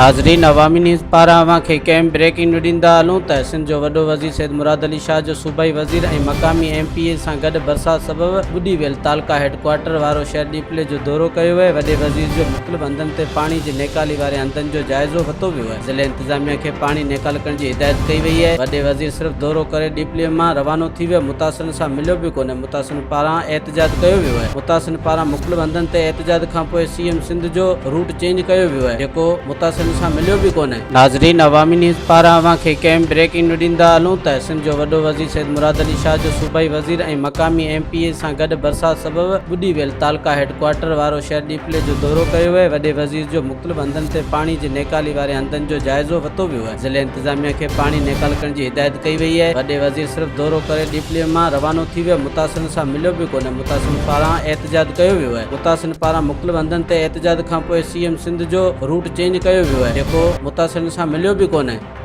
ناظرين عوامي نيوز پاران اوهان کي هڪ اهم بريڪنگ نيوز ڏيندا هلون ته سنڌ جو وڏو وزير سيد مراد علي شاهه جو صوبائي وزير ۽ مقامي ايم پي اي سان گڏ برسات سبب ٻڏي ويل تعلقه هيڊ ڪوارٽر وارو شهر ڏيپلي جو دورو ڪيو ويو وڏي وزير جو مختلف هنڌن تي پاڻي جي نيڪالي واري هنڌن جو جائزو ورتو ويو آهي ضلعي انتظاميا کي پاڻي نيڪال ڪرڻ جي هدايت ڪئي وئي آهي وڏي وزير صرف دورو ڪري ڏيپلي مان روانو ٿي ويو متاثرن سان مليو به ڪونه متاثرن پاران احتجاج ڪيو ويو آهي متاثرن پاران مختلف هنڌن تي احتجاج کانپوء سي ايم سنڌ جو روٽ چينج ڪيو ويو آهي جيڪو متاثرن سان مليو به ڪونه. ناظرين عوامي نيوز پاران اوهان کي هڪ اهم بريڪنگ نيوز ڏيندا هلون ته سنڌ جو وڏو وزير سيد مراد علي شاهه جو صوبائي وزير ۽ مقامي ايم پي اي سان گڏ برسات سبب ٻڏي ويل تعلقه هيڊ ڪوارٽر وارو شهر ڏيپلي جو دورو ڪيو ويو وڏي وزير جو مختلف هنڌن تي پاڻي جي نيڪالي واري هنڌن جو جائزو ورتو ويو آهي ضلعي انتظاميا کي پاڻي نيڪال ڪرڻ جي هدايت ڪئي وئي آهي وڏي وزير صرف دورو ڪري ڏيپلي مان روانو ٿي ويو متاثرن سان مليو به ڪونه متاثرن پاران احتجاج ڪيو ويو آهي متاثرن پاران مختلف هنڌن تي احتجاج کانپوء سي ايم سنڌ جو روٽ چينج ڪيو ويو آهي جيڪو متاثرن سان مليو به ڪونه.